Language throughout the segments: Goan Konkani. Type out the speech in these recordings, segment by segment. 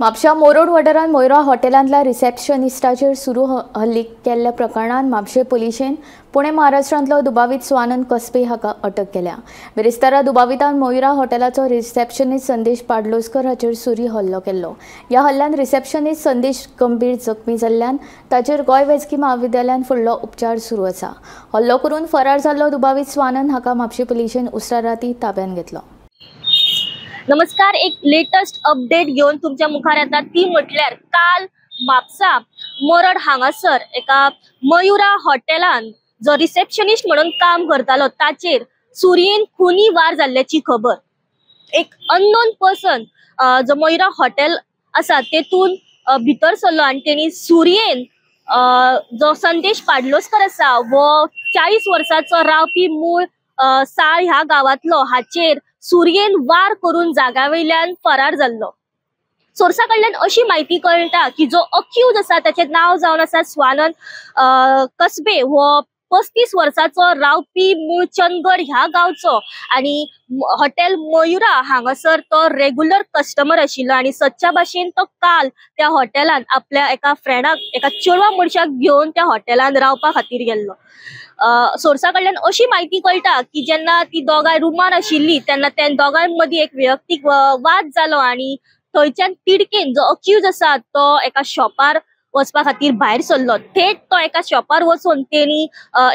म्हापशा मोरोड वाठारांत मोयरा हॉटेलांतल्या रिसेप्शनिस्टाचेर सुरू हल्ली केल्ल्या प्रकरणांत म्हापशे पुलिशेन पुणे महाराष्ट्रांतलो दुबावीत स्वानंद कसबे हाका अटक केल्या. बिरेस्तारा दुबावितान मोयरा हॉटेलाचो रिसेप्शनिस्ट संदेश पाडलोस्कर हाचेर सुरी हल्लो केल्लो. ह्या हल्ल्यान रिसेप्शनिस्ट संदेश गंभीर जखमी जाल्ल्यान ताचेर गोंय वैजकी म्हाविद्यालयांत फुडलो उपचार सुरू आसा. हल्लो करून फरार जाल्लो दुबावीत स्वानंद हाका म्हापशे पुलिशेन उसरा राती ताब्यांत घेतलो. नमस्कार, एक लेटेस्ट अपडेट घेवन तुमच्या मुखार येता ती म्हटल्यार काल म्हापसा मोरड हांगासर एका मयुरा हॉटेलान जो रिसेप्शनिस्ट म्हणून काम करतालो ताचेर सुरयेन खुनी वार जाल्ल्याची खबर. एक अननोन पर्सन जो मयुरा हॉटेल आसा तेतून भितर सरलो आनी तेणी सुरयेन जो संदेश पाडलोस्कर आसा वो 40 वर्सांचो रावपी मूळ साळ ह्या गांवांतलो हाचेर सुरयेन वार करून जाग्या वयल्यान फरार जाल्लो. सोर्सा कडल्यान अशी म्हायती कळटा की जो अक्यूज आसा ताचें नांव जावन आसा स्वानंद कसबे, हो 35 वर्सांचो रावपी मूळ चंदगड ह्या गांवचो आनी हॉटेल मयुरा हांगासर तो रेगुलर कस्टमर आशिल्लो आनी सदच्या भाशेन तो काल त्या हॉटेलान आपल्या एका फ्रेंडाक, एका चेडवा मनशाक घेवन त्या हॉटेलान रावपा खातीर गेल्लो. सोर्सा कडल्यान अशी म्हायती कळटा की जेन्ना ती दोगांय रुमान आशिल्ली तेन्ना त्या दोगां मदीं एक वैयक्तीक वाद जालो आनी थंयच्यान तिडकेन जो अक्यूज आसा तो एका शॉपार वचपा खातीर भायर सरलो. थेट तो एका शॉपार वचून तेणी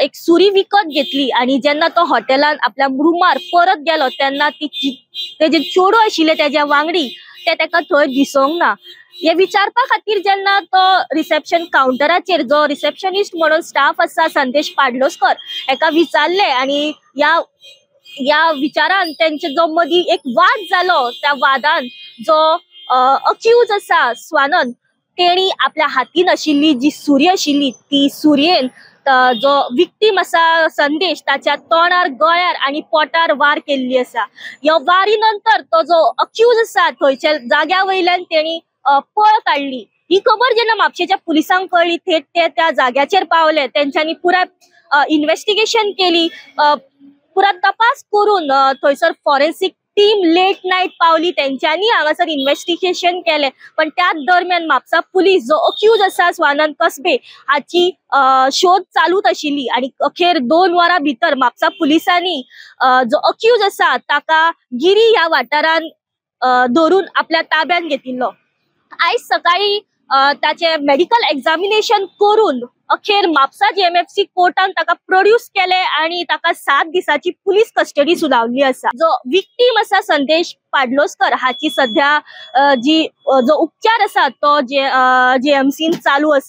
एक सुरी विकत घेतली आनी जेन्ना तो हॉटेलान आपल्या रुमार परत गेलो तेन्ना ती तेजे चेडूं आशिल्ले तेज्या वांगडी ते ताका थंय दिसोंक ना. हे विचारपा खातीर जेन्ना तो रिसेप्शन कावंटराचेर जो रिसेप्शनिस्ट म्हणून स्टाफ आसा संदेश पाडलोस्कर हेका विचारले आनी ह्या विचारान तेंचे जो मदीं एक वाद जालो त्या वादान जो अक्यूज आसा स्वानंद तेणी आपल्या हातीन आशिल्ली जी सुरी आशिल्ली ती सुरयेन जो विक्टीम आसा संदेश ताच्या तोंडार, गळ्यार आनी पोटार वार केल्ली आसा. ह्या वारी नंतर तो जो अक्यूज आसा थंयच्या जाग्या वयल्यान तेणी पळ काडली. ही खबर जेन्ना म्हापशेच्या पुलिसांक कळ्ळी थेट ते त्या जाग्याचेर पावले. तेंच्यांनी पुराय इन्वेस्टिगेशन केली, पुराय तपास करून थंयसर फॉरेन्सिक टीम लेट नायट पावली. तेंच्यांनी हांगासर इन्वेस्टिगेशन केलें, पण त्या दरम्यान म्हापसा पुलीस जो अक्यूज आसा स्वानंद कसबे हाची शोध चालूच आशिल्ली आनी अखेर 2 वरां भितर म्हापसा पुलिसांनी जो अक्यूज आसा ताका गिरी ह्या वाठारान धरून आपल्या ताब्यात घेतिल्लो. आयज सकाळी ताचे मेडिकल एग्जामिनेशन करून अखेर म्हापसा JMFC कोर्टान ताका प्रोड्यूस केले आनी ताका 7 दिसाची पुलीस कस्टडी सुनावली आसा. जो विक्टीम आसा संदेश पाडलोस्कर हाची सध्या जी जो उपचार आसा तो JMCन चालू आसा.